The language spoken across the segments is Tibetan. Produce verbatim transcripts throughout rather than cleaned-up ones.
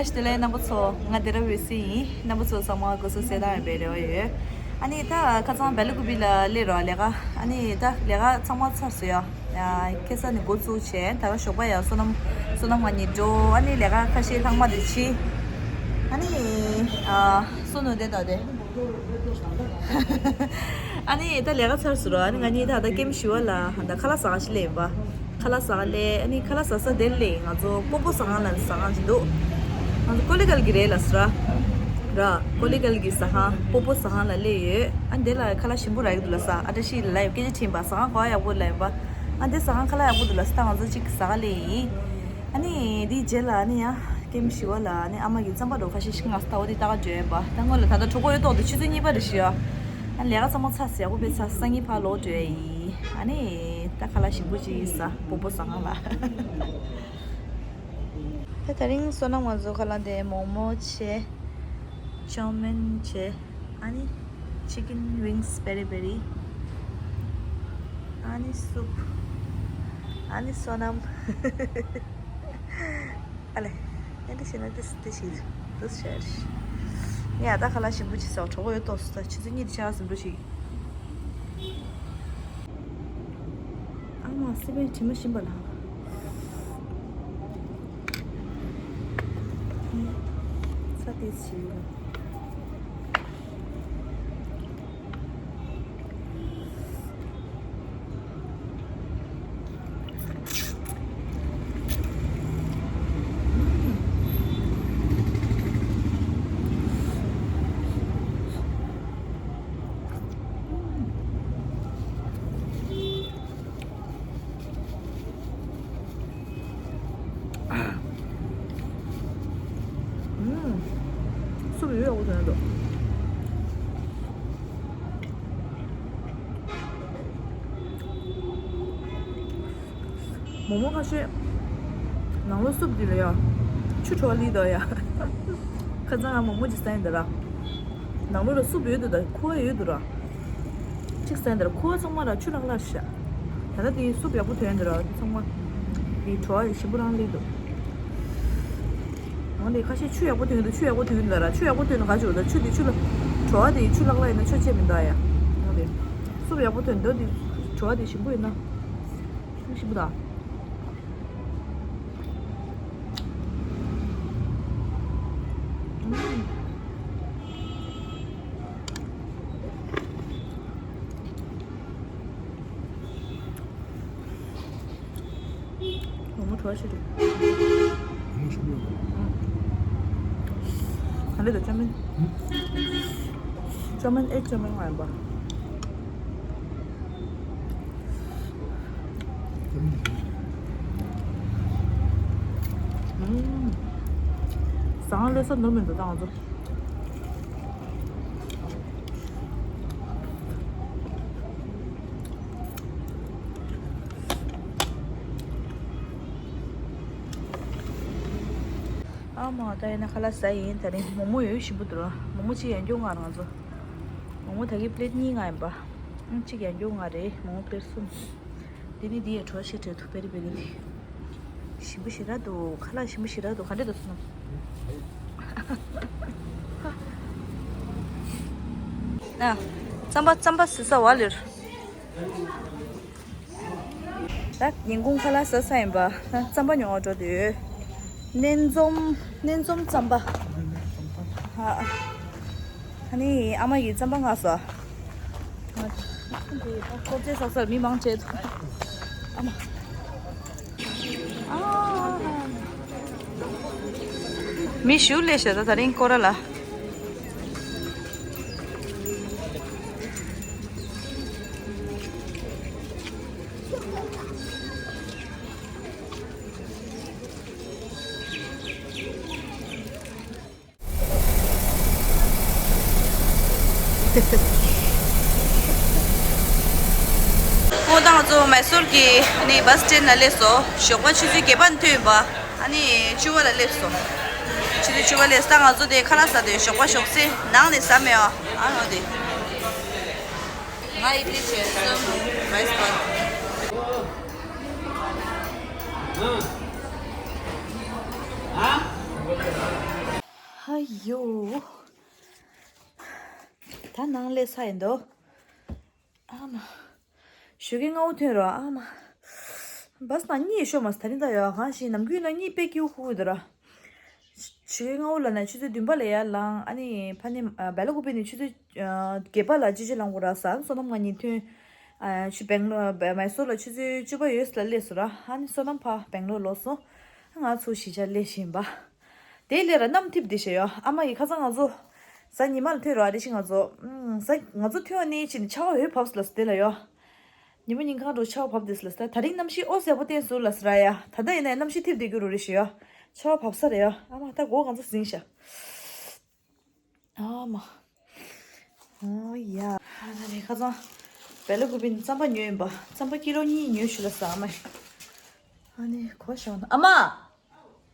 བདེ་ལེགས་རྣམ་པ་ཚོ། ང་སྡེ་ར་བུས་སི་ཡིན། རྣམ་པ་ཚོ་ཚང་མ་སྐུ་གཟུགས་གསལ་ཐང་ཡོད་པའི་རེ་བ་ཡོད། ཨ་ནི་ད་ཁ་སང་སྦེལ་ཀུ་པི་ལ་སླེབས་རོགས་ལས་ཀ། ཨ་ནི་ད་ལས་ཀ་ཚང་མ་ཚར་སོང་ཡ། ཡ་ཁ་སང་ནས་འགོ་བཙུགས་བྱས། ད་ག་ཞོགས་པ་ཡ་བསོད་ནམས་བསོད་ནམས་ང་གཉིས་འགྲོ། ཨ་ནི་ལས་ཀ་ཁ་ཤས་ལྷག་མ་དེ་བྱས། ཨ་ནི་ཨ་བསོད་ནམས་དེ་ད་དེ། ཨ་ནི་ད་ལས་ཀ་ཚར་སོང་ར། ཨ་ནི་ང་གཉིས་ད་ད་ཀེམ་བཞི་པ་ལ་ད་ཁ་ལག་ཟ་ག་ཞིག་སླེབས་ཡིན་པ། ཁ་ལག་ཟ་ག་སླེབས། ཨ་ནི་ཁ་ལག་ཟ་ས་དེར་སླེབས། ང་ཚོ་སྤོ་བོ་ཟ་ཁང་ལ་ཟ་ཁང་ཅིག་འདུག་ང་ཚོ་ཀོ་ལི་གལ་གྱི་རེད་ལ་ཟེར་ར། ར་ཀོ་ལི་གལ་གྱི་ཟ་ཁང་སྤོ་བོ་ཟ་ཁང་ལ་སླེབས་ཡོད། ཨ་ནི་དེ་ལ་ཁ་ལག་ཞིམ་པོ་རག་གི་འདུག་ལ་ཟ། ཨ་བཀྲ་ཤིས་ལ་ཡང་སྐད་ཆ་དྲིས་པ། ཟ་ཁང་ག་པར་ཡག་པོ་ལབ་ཡིན་པ། ཨ་འདི་ཟ་ཁང་ཁ་ལག་ཡག་པོ་འདུག་ལ་ཟེར། ད་ང་ཚོ་གཅིག་ཟ་ག་སླེབས་ཡིན། ཨ་ནི་འདིའི་རྗེས་ལ་ཨ་ནི་ཡང་ཀེམ་བཞི་པ་ལ་ཨ་ནི་ཨ་མ་གིས་རྩམ་པ་འདྲ་བོ་ཁ་ཤས་ཤིག་ང་ཚོ་ལྟ་བ་དེ་ལྟ་ག་འགྲོ་ཡིན་པ། ད་སྔོན་ལ་ད་ལྟ་གྲོད་ཁོག་ཡོད་ཏོག་དེ་ཆུ་ཚོད་གཉིས་པ་རེད་ཤག་ཡ། ཨ་ནི་ལས་ཀ་ཚང་མ་ཚར་སོང་། ཡག་པོ་དཔེ་ཚར་སོང་། སང་ཉིན་ཕར་ལོག་འགྲོ་ཡ་ཡིན། ཨ་ནི་ད་ཁ་ལག་ཞིམ་པོ་ཅིག་ཟ། སྤོ་བོ་ཟ་ཁང་ལ། ད་དེ་རིང་བསོད་ནམས་ང་ཚོ་ཁ་ལག་འདི་མོག་མོག་བྱས། ཅའོ་མིན་བྱས། ཨ་ནི་ཅི་ཀིན་ཝིང་སི་པེ་རི་པེ་རི། ཨ་ནི་སུབ། ཨ་ནི་བསོད་ནམས། ཨ་ལེ། ཨ་ནི་བྱས་ན་ཏིས་ཏིས་ཤིག་ཏིས་ཤར། ངས་ཨ་ད་ཁ་ལག་ཞིམ་པོ་ཅིག་ཟ། གྲོད་ཁོག་ཡོད་ཏོག་ཙམ་ད་ཆུ་ཚོད་གཉིས་དེ་ཆགས་ཟིན་འགྲོ་ཞིག་ཨ་མ་སི་པན་དྲི་མ་ཞིམ་པ་ལ། ཚ་ཏིས་ཤིག་ཨུམ། སུབ་ཡོད་ཡག་པོ་ཐོན་འདུག་མོག་མོག་ཁ་ཤས་ནང་ལོགས་སུབ་འདི་ལ་ཡ་ཆུ་བྲོ་བ་ལི་འདུག་ཡ། ཁ་སང་ང་མོག་མོག་ཅིག་ཟ་ཡིན་ད་ར། ནང་ལོགས་ལ་སུབ་ཡོད་འདུག་ད་ཁུ་བ་ཡོད་འདུག་ར། གཅིག་ཟ་ཡིན་ད་ར། ཁུ་བ་ཚང་མ་ར་ཆུ་ལྷག་ལྷག་ཤ། ད་ལྟ་དེ་སུབ་ཡག་པོ་ཐོན་འདུག་ར། ཚང་མ་དེ་བྲོ་བ་ཞིམ་པོ་རང་ལི་འདུག་འོ་དེ་ཁ་ཤས་ཆུ་ཡག་པོ་ཐོན་འདུག་ཆུ་ཡག་པོ་ཐོན་འདུག་ལ་ར། ཆུ་ཡག་པོ་ཐོན་ན་ག་ཅིག་ད་ཆུ་དེ་ཆུ་ལ་བྲོ་བ་དེ་ཆུ་ལྷག་ལྷག་ཡིན་ན་ཆོ་ཆེ་མི་འདུག་ཡ། འོ་དེ་སུབ་ཡག་པོ་ཐོན་འདུག་དེ་བྲོ་བ་དེ་ཞིམ་པོ་ཡིན་ན་ཞིམ་པོ་ད། མོག་མོག་བྲོ་བ་ཆེ་འདུག་མོག་མོག་ཞིམ་པོ་འདུག་ག་འདྲ་འདུག་ཅོ་མིན། ཅོ་མིན་ཨེ་ཅོ་མིན་ང་ཡིན་པ། ཟ་ཁང་སླེབས་ས་ནོར་མི་འདུག་ད་ང་ཚོ། ཨ་མ་ད་ཡིན་ན་ཁ་ལག་ཟ་ཡིན། ད་རིང་མོག་མོག་ཡོད་ཞིམ་པོ་འདུག་ར། མོག་མོག་གཅིག་ཡང་སྐྱོ་ང་རང་ཚོ། མོག་མོག་ད་གི་པི་ལེཊ་གཉིས་ང་ཡིན་པ། ཨང་གཅིག་ཡང་སྐྱོ་ང་རེད། མོག་མོག་པི་ལེཊ་གསུམ། འདི་ནི་འདི་ཡང་བྲོ་བ་ཞེ་དྲག་འདུག་པེ་རི་པེ་རི་འདི། ཞིམ་པོ་ཞེ་དྲག་འདུག་ཁ་ལག་ཞིམ་པོ་ཞེ་དྲག་འདུག་ག་འདྲ་འདུག་བསོད་ནམས། ཨ། རྩམ་པ་རྩམ་པ་ཟ་ས་བ་ལེར། ད་ཉིན་གུང་ཁ་ལག་ཟ་ས་ཡིན་པ། རྩམ་པ་ཉོ་བར་འགྲོ་འདོད། སྣེ་འཛོམས་སྣེ་འཛོམས་རྩམ་པ། ཨ་ནི་ཨ་མ་ཡིས་རྩམ་པ་མངགས་སོང་། ང་ཚོ་འདི་ད་ཀོ་ཅེ་ཟ་སར་མི་མང་ཆེ་འདུག་ཨ་མ། ཨ། མི་ཞུ་ལས་བྱ་ད་ད་རིང་སྐོར་ར་ལ། ཁོང་དང་ང་ཚོ་མེ་སོར་གྱི་ནི་བྷ་སི་སི་ཊེན་ལ་སླེབས་སོང་། ཞོགས་པ་ཆུ་ཚོད་བརྒྱད་པ་ནས་ཐོན་པ། ཨ་ནི་བཅུ་པ་ལ་སླེབས་སོང་། ཆུ་ཚོད་བཅུ་པ་སླེབས་ད་ང་ཚོ་དེ་ཁ་ལག་ཟ་དེ་ཞོགས་པ་ཞོགས་སེ་ནང་ནས་ཟ་མེད་ཨ། ཨ་ནོ་དེ། ང་ཡི་ཏི་ཆེ་སོ་རའི་སི་པན། ཨ། ཨ་ཡོ། ད་ནང་སླེབས་ཚར་ཡིན་འདུག་ཨ་མ། ཞོགས་ཀས་སྔ་པོ་ཐོན་རོགས་ཨ་མ། བཱས་ནང་གཉིད་ཤོར་མ་སོང་། ད་རིང་ད་ཡོད་གང་ཞིག་ནམ་རྒྱུན་ན་གཉིད་དཔེ་སྐྱིད་པོ་ཁུག་གི་འདུག་ར། ཞོགས་ཀས་སྔ་པོ་ལ་ནས་ཆུ་ཚོད་བདུན་པ་ལ་ཡར་ལངས། ཨ་ནི་ཕ་ནི་ཨ་སྦེལ་ཀོབ་ནས་ཆུ་ཚོད་ཨ་བརྒྱད་པ་ལ་ཅི་ཅི་ལངས་དགོས་ར་ཟེར། བསོད་ནམས་ང་གཉིས་ཐོན། ཨ་ཆུ་སྦེང་ལོར་མའི་སོར་ལ་ཆུ་ཚོད་བཅུ་པ་ཡོལ་ལ་སླེབས་སོང་ར། ཨ་ནི་བསོད་ནམས་ཕར་སྦེང་ལོར་ལོག་སོང་། ང་ཚོ་གཞིས་ཆགས་སླེབས་བཞིན་པ། དེ་ལས་ར་གནམ་འཐིབས་བསྡད་ཤག་ཡོ། ཨ་མ་ཡིས་ཁ་སང་ང་ཚོ་གཟའ་ཉི་མ་ལ་ཐོན་རོགས་ཨ་རེ་ཞིག་ང་ཚོ་ཨུམ་གཟའ་ང་ཚོ་ཐོན་པ་ནས་ཕྱིན་ནས་ཆར་པ་འོད་བབས་སོང་ལ་ཟེར་དེ་ལ་ཡོ། ཉི་མ་ཉིན་གང་འགྲོ་ཆར་པ་བབས་བསྡད་སོང་ལ་ཟེར། ད་རིང་གནམ་གཤིས་ཨོ་གསལ་པོ་བསྟན་སོང་ལ་ཟེར་ར་ཡ། ད་ལྟ་ཡིན་ན་གནམ་གཤིས་འཐིབས་བསྡད་རྒྱུ་རུ་རེ་ཞིག་ཡོ། ཆར་པ་བབས་ས་རེད་ཡོ། ཨ་མ་ད་མགོ་གང་ཚོ་ཟིང་ཤག་ཨ་མ། ཨོ་ཡ། ཨ་ནི་ཁ་སང་སྦེལ་ཀོབ་ནས་རྩམ་པ་ཉོས་ཡིན་པ། རྩམ་པ་ཀི་ལོ་གཉིས་ཉོས་ཞུ་ལ་ཟེར་ཨ་མ། ཨ་ནི་གོ་ཤག་ཨ་མ།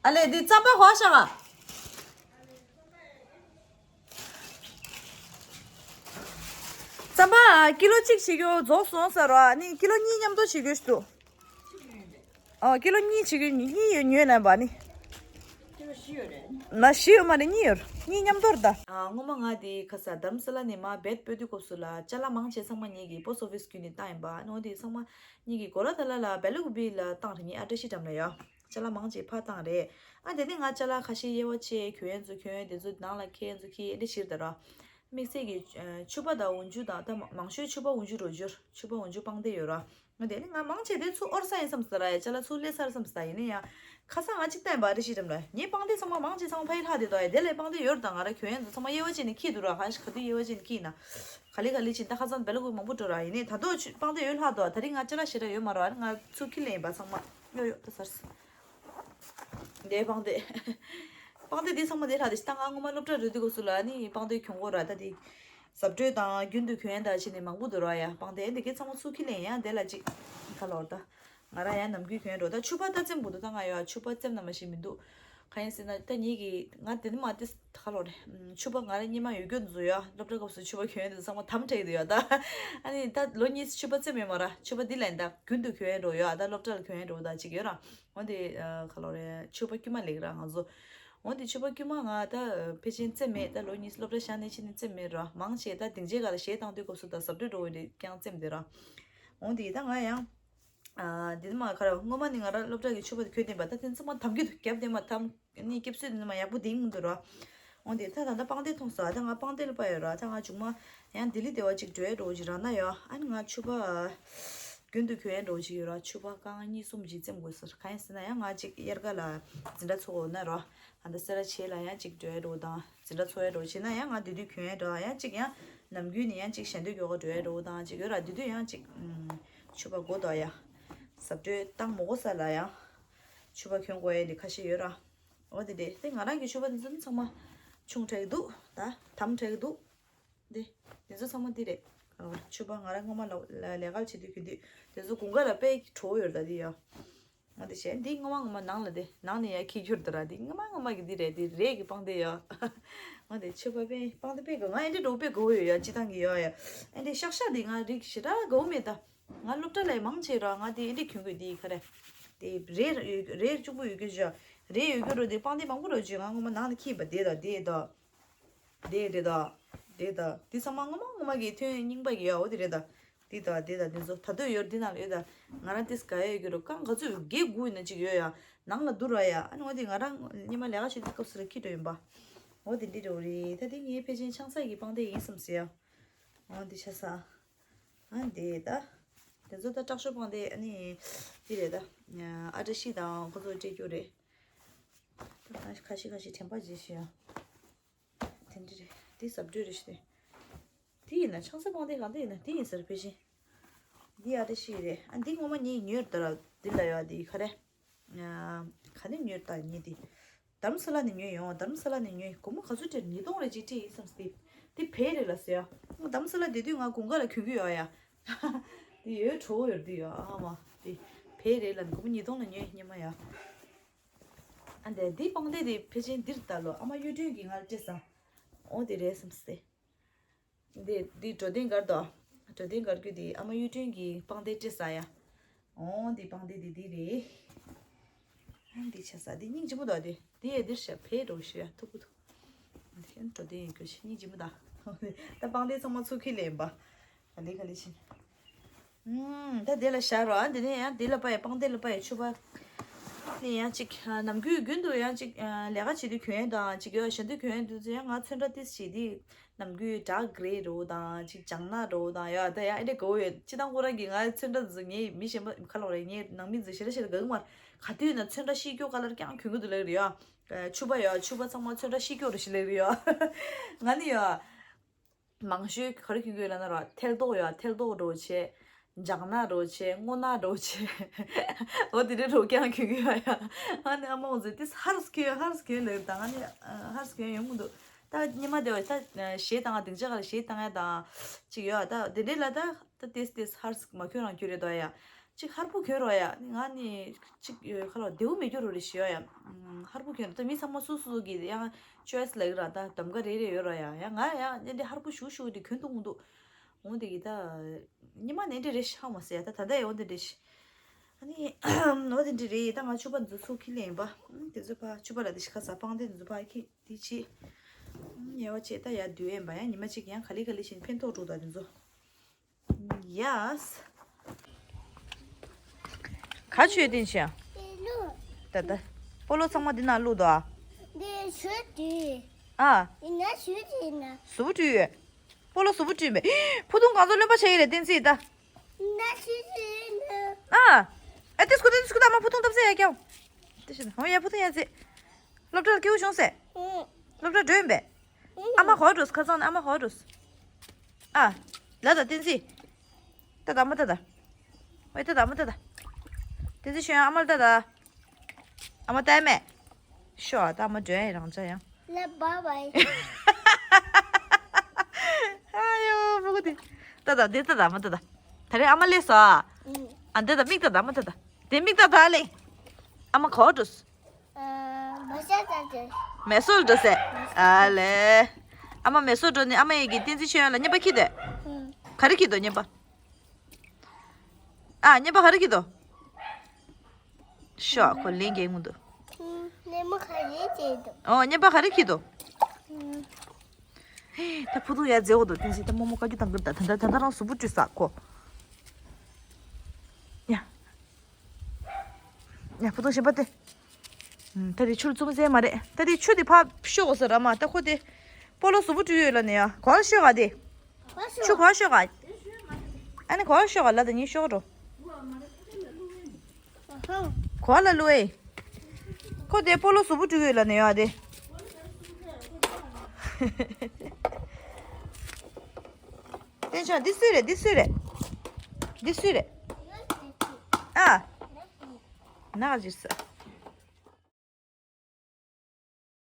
ཨ་ལས་འདི་རྩམ་པ་གོ་ཤག་ག་རྩམ་པ་ཀི་ལོ་གཅིག་བྱེད་རྒྱུ་རྫོགས་སོང་ཟེར་རོ། ཨ་ནི་ཀི་ལོ་གཉིས་མཉམ་དུ་བྱེད་རྒྱུ་ཞིག་འདུག་ཨོ་ཀི་ལོ་གཉིས་བྱེད་རྒྱུ་གཉིས་ཡོད་ཉོས་ལབ་པ་ནི། ན་བཞི་ཡོད་མ་རེད། གཉིས་ཡོད། གཉིས་མཉམ་དུ་རེད་ད། ཨ་སྔོན་མ་ང་དེ་ཁ་ས་དྷ་རམ་ས་ལ་ནས་མར་བེད་སྤོ་དུས་སྐབས་སུ་ལ་ཅ་ལག་མང་ཆེ་ཚང་མ་ངེད་ཀྱི་པོ་སི་ཊི་ཨོ་ཕི་སི་བརྒྱུད་ནས་བཏང་ཡིན་པ། ཨ་ནི་འོ་དེ་ཚང་མ་ངེད་ཀྱི་གོ་ལ་ཐ་ལ་ལ་སྦེལ་ཀོབ་ལ་བཏང་རེད། ངའི་ཨ་བཀྲ་ཤིས་འགྲམ་ལ་ཡོད། ཅ་ལག་མང་ཆེ་ཕར་བཏང་རེད། ཨ་དེ་ནས་ང་ཅ་ལག་ཁ་ཤས་དབྱེ་བ་ཕྱེ། གྱོན་ཡས་ཚོ་གྱོན། དེ་ཚོ་ནང་ལ་འཁྱེར་ཡས་ཚོ་འཁྱེར། འདི་ཕྱིར་ད་ར། དམིགས་བསལ་གྱི་ཨ་ཕྱུ་པ་དང་འོག་འཇུག་དང་། ད་མང་ཤོས་ཕྱུ་པ་འོག་འཇུག་རོ་བསྒྱུར། ཕྱུ་པ་འོག་འཇུག་པང་གདན་ཡོད་ར། ང་དེ་ནི་ང་མང་ཆེ་དེ་ཚུར་དབོར་ས་ཡིན་བསམ་ཟེར་ར་ཡ། ཅ་ལག་ཚུར་སླེབས་ཚར་བསམ་ཟེར། ཡིན་ན་ཡང་ཁ་སང་ང་གཅིག་བལྟས་པ་རེ་ཞིག་འགྲམ་ལ་ངའི་པང་གདན་ཚང་མ་མང་ཆེ་ཚང་མ་ཕ་ཡི་ལྷག་བསྡད་དོ་ཡ། དེ་ལས་པང་གདན་ཡོད་ར། ད་ང་ར་གྱོན་ཡས་ཚོ་ཚང་མ་དབྱེ་བ་ཕྱེ་ནས་འཁྱེར་འདུག་ར། ག་ག་དུས་དབྱེ་བ་ཕྱེ་ནས་འཁྱེར་ན། ག་ལེ་ག་ལེ་ཕྱིན་ད་ཁ་སང་སྦེལ་ཀོབ་མང་པོ་འགྲོ་ར། ཡིན་ནའི་ད་དུང་ཆུ་པང་གདན་ཡོད་ལྷག་འདུག་ད་རིང་ང་ཅ་ལག་ཞེ་དྲག་ཡོད་མ་རེད། ང་ཚུར་འཁྱེར་ལེན་ཡིན་པ་ཚང་མ། ཡོ་ཡོ་ད་ཚར་སོང་། འདིའི་པང་གདན། པང་གདན་འདི་ཚང་མ་འདི་ལྷག་དེ་ཤི། ད་ང་སྔོན་མ་སློབ་གྲྭ་རུ་དུས་སྐབས་སུ་ལ་ནི་པང་གདན་གྱོན་གོ་ར། ད་དེ་གཟབ་སྤྲོས་དང་རྒྱུན་དུ་གྱོན་ཡས་དང་བྱས་ནས་མང་པོ་འདུག་ར་ཡ། པང་གདན་འདི་གའི་ཚང་མ་ཚུར་འཁྱེར་ལེན་ཡ། དེ་ལ་ཅིག་ཁ་ལོར་ད། ང་རང་ཡང་ནམ་རྒྱུན་གྱོན་འགྲོ། ད་ཕྱུ་པ་ད་བཙེམ་དགོས་འདུག་ད་ང་ཡོད་ཕྱུ་པ་བཙེམ་ན་མ་ཤེས་མི་འདུག་གང་ཡིན་ཟེར་ན་ད་ངེད་ཀྱི་ང་དེ་ནི་མ་དེ་ཁ་ལོར་རེད། ཕྱུ་པ་ང་རང་སྔོན་མ་ཡོད་རྒྱུ་འདུག་ཡ། སློབ་གྲྭ་སྐབས་སུ་ཕྱུ་པ་གྱོན་ཡས་འདུག་ཚང་མ་དམ་དྲག་གི་འདུག་ཡ། ད་ཨ་ནི་ད་ལོ་གཉིས་ཕྱུ་པ་བཙེམ་ཡོད་མ་ར། ཕྱུ་པ་འདི་ལ་ཡིན་ད་རྒྱུན་དུ་གྱོན་ཡས་འགྲོ་ཡ། ད་སློབ་གྲྭ་ལ་གྱོན་ཡས་འགྲོ་ད་ཅིག་ཡོད་ར། འོ་དེ་ཨ་ཁ་ལོ་རེད། ཕྱུ་པ་དཀྱུས་མ་ལེགས་ར་ང་ཚོ། འོ་དེ་ཕྱུ་པ་དཀྱུས་མ་ང་ད་ཕལ་ཆེར་བཙེམ་མེད། ད་ལོ་གཉིས་སློབ་གྲྭ་བཞག་ནས་ཕྱིན་ནས་བཙེམ་མེད་ར། མང་ཆེ་ད་སྡིངས་ཆའི་སྒང་ལ་གཞས་བཏང་དུས་སྐབས་སུ་ད་གཟབ་སྤྲོས་འགྲོ་འོ་དེ་རྐྱང་བཙེམ་དེ་ར། འོ་དེ་ད་ང་ཡང་ཨ་དེ་མ་ཁ་ར་སྔོན་མ་ནི་ང་ར་སློབ་གྲྭ་གི་ཕྱུ་པ་དེ་གྱོན་བསྡད་པ། ད་དེ་ཚང་མ་དམ་གྱི་འདུག་རྒྱབ་དེ་མ་དམ་ནི་སྐྱབས་སུ་དེ་མ་ཡག་པོ་དེ་ཡིན་འདུག་ར། འོ་དེ་ད་ད་ད་པང་གདན་མཐོང་ས། ད་ང་པང་གདན་ལ་པ་ཡོད་ར། ད་ང་མཇུག་མ་ཡང་ལྡི་ལི་དེ་བ་ཅིག་འགྲོ་ཡས་འགྲོ་ཅིག་ར་ན་ཡོད། ཨ་ནི་ང་ཕྱུ་པ་རྒྱུན་དུ་གྱོན་ཡས་འགྲོ་ཅིག་ཡོད་ར། ཕྱུ་པ་རྐང་གཉིས་གསུམ་ཅིག་བཙེམ་དགོས་ཟེར། གང་ཡིན་ཟེར་ན་ཡང་ང་ཅིག་དབྱར་ཁ་ལ་འཛིན་གྲྭ་ཚོགས་འོ་ན་ར། ཨ་ད་སེ་ར་བྱེས་ལ་ཡང་ཅིག་འགྲོ་ཡས་འགྲོ་དང་། འཛིན་གྲྭ་ཚོགས་ཡས་འགྲོ་བྱས་ན་ཡང་ང་དེ་དུས་གྱོན་ཡས་འགྲོ། ཡང་ཅིག་ཡང་ནམ་རྒྱུན་ནས་ཡང་ཅིག་ཞལ་འདོན་རྒྱག་ག་འགྲོ་ཡས་འགྲོ་དང་ཅིག་ཡོད་ར། དེ་དུས་ཡང་ཅིག་ཕྱུ་པ་དགོས་དོ་ཡ། གཟབ་སྤྲོས་བཏང་མ་དགོས་ས་ལ་ཡང་ཕྱུ་པ་གྱོན་དགོས་ཡས་དེ་ཁ་ཤས་ཡོད་ར། འོ་དེ་རེད། དེ་ང་རང་གི་ཕྱུ་པ་དེ་ཚོ་ཚང་མ་ཆུང་དྲགས་འདུག་ད་དམ་དྲགས་འདུག་འདི་འདི་ཚོ་ཚང་མ་འདི་རེད། ཕྱུ་པ་ང་རང་སྔོན་མ་ལ་ལ་ལས་ཀ་བྱེད་དུས་གྱོན་དུས་དེ་ཚོ་དགུན་ཁ་ལ་དཔེ་བྲོ་བོ་ཡོད་རེད་ད་འདི་ཡ། ང་འདི་བྱས་འདི་སྔོན་མ་སྔོན་མ་ནང་ལ་དེ་ནང་ནས་ཡ་འཁྱེར་གྱི་ཡོད་རེད་ད་ར། འདི་སྔོན་མ་སྔོན་མ་གི་འདི་རེད། འདི་རས་ཀྱི་པང་གདན་ཡ། ང་འདི་ཕྱུ་པ་དཔེ་པང་གདན་དཔེ་དགའ། ང་ཨེ་འདྲ་འགྲོ་དཔེ་དགའ་བོ་ཡོད་ཡ། སྤྱིར་བཏང་གི་ཡོད་ཡ། ཨེ་འདྲ་ཤག་ཤག་འདི་ང་རིགས་ཞེ་དྲག་དགའ་བོ་མེད་ད། ང་སློབ་གྲྭ་ལ་མང་ཆེ་ར་ང་དེ་ཨེ་འདྲ་གྱོན་དགོས་དེ་ག་རེ། དེ་རས་རས་གཅུང་པོ་ཡོད་རྒྱུ་ཅོ། རས་ཡོད་རྒྱུ་རོ་དེ་པང་གདན་མང་པོ་རོ་ཅོ། ང་སྔོན་མ་ནང་ནས་འཁྱེར་པ་དེ་དང་དེ་དང་། དེ་རེད་ད། དེ་ད། དེ་ཚང་མ་སྔོན་མ་སྔོན་མ་གི་ཐོན་རྙིང་པ་གི་ཡ། འོ་དེ་རེད་ད། དེ་ད་དེ་ད་དེ་ཚོ་ད་དུང་ཡོད་རེད། དེ་ནང་ལ་ཡོད་ད། ང་རང་དེ་ག་ཡ་ཡོད་རྒྱུ་རོ་རྐང་ག་ཚོད་བརྒྱད་དགུ་ཡིན་ན་ཅིག་ཡོད་ཡ། ནང་ལ་འདུག་ར་ཡ། ཨ་ནི་འོ་དེ་ང་རང་སྔོན་མ་ལས་ཀ་བྱེད་དུས་སྐབས་སུ་ལ་འཁྱེར་འགྲོ་ཡིན་པ། འོ་དེ་འདི་འགྲོ་རེད། ད་དེ་ངའི་ཕལ་ཆེར་ཆང་ས་ཡི་པང་གདན་ཡིན་བསམ་སོང་ཡ། འོ་འདི་ཆ་ས། ཨ་འདི་ད། དེ་ཚོ་ད་སྐྲག་ཤོར་པང་དེ་ཨ་ནི། འདི་རེད་ད། ཨ་བཀྲ་ཤིས་དང་ཁོ་ཚོ་སྤྲད་རྒྱུ་རེད། ད་ཁ་ཤས་ཁ་ཤས་དྲན་པ་བརྗེད་ཤི་ཡ། དེ་འདི་རེད། འདི་ཟབ་སྤྲོས་རེད་ཤི་དེ། འདི་ཡིན་ན་ཆང་ས་པང་དེ་གང་དེ་ཡིན་ན་འདི་ཡིན་ཟེར་ཕལ་ཆེར། འདི་ཨ་བཀྲ་ཤིས་རེད། ཨ་འདི་ངོ་མ་ངས་ཉོས་ད་ར་འདི་ལ་ཡོད་འདི་ག་རེ། ག་ནས་ཉོས་ད་ངས་འདི། དྷ་རམ་ས་ལ་ནས་ཉོས་ཡོང་། དྷ་རམ་ས་ལ་ནས་ཉོས། སྒོར་མོ་ག་ཚོད་སྤྲད། ཉིས་སྟོང་རེ་ཅིག་སྤྲད་ཡིན་བསམ་སྟེ། དེ་བལ་རེད་ལ་ཟེར་ཡ། དྷ་རམ་ས་ལ་བསྡད་དུས་ང་དགུན་ཁ་ལ་གྱོན་གྱི་ཡོད་ཡ། དེ་ཡོད་བྲོ་བོ་ཡོད་དུས་ཡོད་ཨ་མ། དེ་བལ་རེད་ལ་སྒོར་མོ་ཉིས་སྟོང་ལ་ཉོས་སྙེ་མ་ཡ། ཨ་འདི་འདི་པང་གདན་དེ་ཕལ་ཆེར་འདིར་ལྟ་ལོ། ཨ་མ་གཡུ་སྒྲོན་གྱིས་ང་ལ་སྤྲད་ས། འོ་དེ་རེད་བསམ་སྟེ། འདི་འདི་འགྲོ་དོན་གར་དོ། འགྲོ་དོན་གར་རྒྱུ་དེ་ཨ་མ་གཡུ་སྒྲོན་གྱིས་པང་གདན་སྤྲད་ས་ཡ། འོ་འདི་པང་གདན་འདི་འདི་རེད། ཨ་འདི་ཆ་ས་འདི་སྙིང་རྗེ་པོ་འདུག་དེ། འདི་ཡ་འདིར་ཤ་བེ་འགྲོ་ཤི་ཡ་ཐུག་པོ་ཐུག་འགྲོ་དེ་ཡིན་རྒྱུ་ཤེས་སྙིང་རྗེ་མོ་ད། ད་པང་གདན་ཚང་མ་ཚུར་ཁྱེར་ལེན་པ། ག་ལེ་ག་ལེ་བྱིན། ཨུམ། ད་དེ་ལ་བཞག་རོགས། ཨ་འདི་ནས་ཡང་དེ་ལ་པ་ཡ་པང་གདན་ལ་པ་ཡ་ཕྱུ་པ། ནས་ཡང་ཅིག་ནམ་རྒྱུན་རྒྱུན་དུ་ཡང་ཅིག་ལས་ཀ་བྱེད་དུས་གྱོན་དང་ཅིག་ཡོད་ཞན་དུ་གྱོན་དུས་ཚོད་ཡང་ང་ཚོན་ཁྲ་ཏིས་བྱེད་དུས། ནམ་རྒྱུན་dark grey་རོ་དང་ཅིག་ལྗང་ནག་རོ་དང་ཡོད་ད་ཡ་ཨེ་འདྲ་དགའ་བོ་ཡོད། སྤྱི་བཏང་ཁོ་རང་གིས་ང་ཚོན་ཁྲ་འཛུགས་ངའི་མི་གཞན་པ་ཁ་ལོག་རེད་ངའི་ནང་མི་འཛུགས་ཞེ་དྲག་ཞེ་དྲག་དགའ་གི་མ་རེད། ག་དུས་ན་ཚོན་ཁྲ་ཤིག་སྐྱོ་ཁ་ལར་ཀྱང་གྱོན་གི་འདུག་ལབ་རེད་ཡ། ཕྱུ་པ་ཡ་ཕྱུ་པ་ཚང་མ་ཚོན་ཁྲ་ཤིག་སྐྱོ་རེད་ཞེས་ལབ་རེད་ཡ། ང་ནི་ཡ། མང་ཤོས་ག་རེ་གྱོན་གི་ཡོད་ལབ་ན་རོ་ཐལ་མདོག་ཡ་ཐལ་མདོག་རོ་བྱས། ལྗང་ནག་རོ་བྱས་སྔོ་ནག་རོ་བྱས། འོ་དེ་འདྲའི་རོ་རྐྱང་གྱོན་གི་ཡོད་ཡ། ཨ་ནི་ཨ་མ་འོང་ཚེ་ཏིས་ཧར་སི་གྱོན་ཧར་སི་གྱོན་ལབ་དང་ཨ་ནི་ཧར་སི་གྱོན་ཡོང་གི་འདུག་ད་ཉི་མ་དེ་བ་ད་གཞས་བཏང་ང་སྡིངས་ཆ་ག་ལ་གཞས་བཏང་ཡ་དང་ཅིག་ཡོད་ད་དེ་འདྲའི་ལ་ད་ད་ཏིས་ཏིས་ཧར་སི་མ་གྱོན་རང་གྱོན་རེད་དོ་ཡ། ཅིག་ཧར་པོ་གྱོན་རོགས་ཡ། ང་ནི་ཅིག་ཁ་ལོ་བདེ་བོ་མེད་རྒྱུ་རོ་རེ་ཞིག་ཡོད་ཡ། ཧར་པོ་གྱོན་རོགས་ད་མི་ཚང་མ་སུ་སུ་གི་ཡང་choice་ལ་གི་ར་ད་གདམ་ག་རེ་རེ་ཡོད་རོགས་ཡ། ཡ་ང་ཡ་ནི་འདི་ཧར་པོ་ཞུ་ཞུ་འདི་གྱོན་འདུག་འདུག་འོང་འདི་གི་ད་ཉི་མ་ནི་འདི་རེ་ཤ་མ་ཟེར་ཡ་ད་ད་ད་ཡ་འོང་འདི་རེ་ཤི། ཨ་ནི་འོ་འདི་འདི་རེ་ད་ང་ཕྱུ་པ་འཛུ་ཚུགས་ཁྱི་ལེན་པ། དེ་ཚོ་ཕ་ཕྱུ་པ་ལ་འདི་ཤི་ཁ་ཟ་སྤང་དེ་འཛུ་ཕ་ཁྱི་འདི་ཆི། ཉེ་བ་ཆེ་ད་ཡ་དུས་ཡན་པ་ཡ་ཉི་མ་ཅིག་ཡང་ག་ལི་ག་ལི་ཤིན་ཕན་ཐོགས་འགྲོ་ད་འདི་ཚོ། Yes། ག་ཆོས་བསྟན་ཤག་ད་ད། སྤོ་ལོ་ཚང་མ་འདི་ན་བླུགས་དོ་ཨ། འདི་ཞུ་དུས། ཨ། འདི་ན་ཞུ་དུས་ན། གཟུགས་པོ་བཀྲུས་ཡོད། སྤོ་ལོ་གཟུགས་པོ་བཀྲུས་མེད། ཕུ་ཐུང་གང་ཚོ་རློན་པ་བྱས་ཡོད་རེད་བསྟན་སྲིད་ད། ན་ཞུ་དུས་ན། ཨ། ཨ་ཏིས་ཁུ་ཏིས་ཁུ་ད་མ་ཕུ་ཐུང་བཏབ་སེ་ཡ་ཀྱང་། ཏི་ཤི་ན་ཧོ་ཡ་ཕུ་ཐུང་ཡ་ཚེ། སློབ་གྲྭར་སྐྱེའུ་བྱུང་སེ། སློབ་གྲྭ་འགྲོ་ཡིན་པས། ཨ་མ་གོ་འགྲོ་ཁ་སང་ནས་ཨ་མ་གོ་འགྲོ། ཨ། ལ་ད་བསྟན་སྲིད། ད་ད་མ་ད་ད། ཨོ་ད་ད་མ་ད་ད། བསྟན་སྲིད་ཤོད་ཡང་ཨ་མ་ལ་ད་ད། ཨ་མ་ལྟ་ཡ་མེད། ཤོག་ཨ་ད་ཨ་མ་འགྲོ་ཡ་རང་ཅག་ཡང་། ལ་བ་བའི། ཨ་ཡོ་བུ་གུ་དེ། ད་ད་དེ་ད་ད་མ་ད་ད། ད་རེས་ཨ་མ་སླེབས་སོ་ཨ། ཨ་འདི་ད་མིག་ད་ད་མ་ད་ད། དེ་མིག་ད་ད་ལེ། ཨ་མ་གོ་འགྲོ། མེ་སོར་འགྲོ་ཟེར། ཨ་ལེ། ཨ་མ་མེ་སོར་འགྲོ་ནི་ཨ་མ་ཡི་གི་བསྟན་འཛིན་ཆོས་དབྱངས་ལ་རྔན་པ་ཁྱེར་དོ། ག་རེ་ཁྱེར་དོ་རྔན་པ། ཨ་རྔན་པ་ག་རེ་ཁྱེར་དོ། ཤོག་ཁོ་ལན་རྒྱག་མི་འདུག་ཨོ་རྔན་པ་ག་རེ་ཁྱེར་དོ། ད་ཕུ་ཐུང་ཡ་མཛེས་འོ་དོ་བསྟན་འཛིན་ད་རྨོ་མོ་བཀའ་བཀྱོན་བཏང་གི་ད་ད་ད་ད་རང་གཟུགས་པོ་བཀྲུས་ས་ཁོ། ཡ། ཡ་ཕུ་ཐུང་གཞན་པ་དེ། ད་དེ་ཆུར་བཙུམ་ཟེར་མ་རེད། ད་དེ་ཆུ་དེ་ཕར་ཤོག་གོ་ས་ར་མ་ད་ཁོ་དེ། སྤོ་ལོ་གཟུགས་པོ་བཀྲུས་ཡོད་ལ་ནི་ཡ་གོ་ལ་ཤོག་ག་དེ། ཆུ་གོ་ལ་ཤོག་ག་ཨ་ནི་གོ་ལ་ཤོག་ག་ལ་ད་ཉིན་ཤོག་འགྲོ། གོ་ལ་ལུ་ཨེ། ཁོ་དེ་སྤོ་ལོ་གཟུགས་པོ་བཀྲུས་ཡོད་ལ་ནི་ཡ་དེ། བསྟན་ཆོས་འདི་སུའི་རེད་འདི་སུའི་རེད། འདི་སུའི་རེད། ཨ། ནག་ཅིག་ས།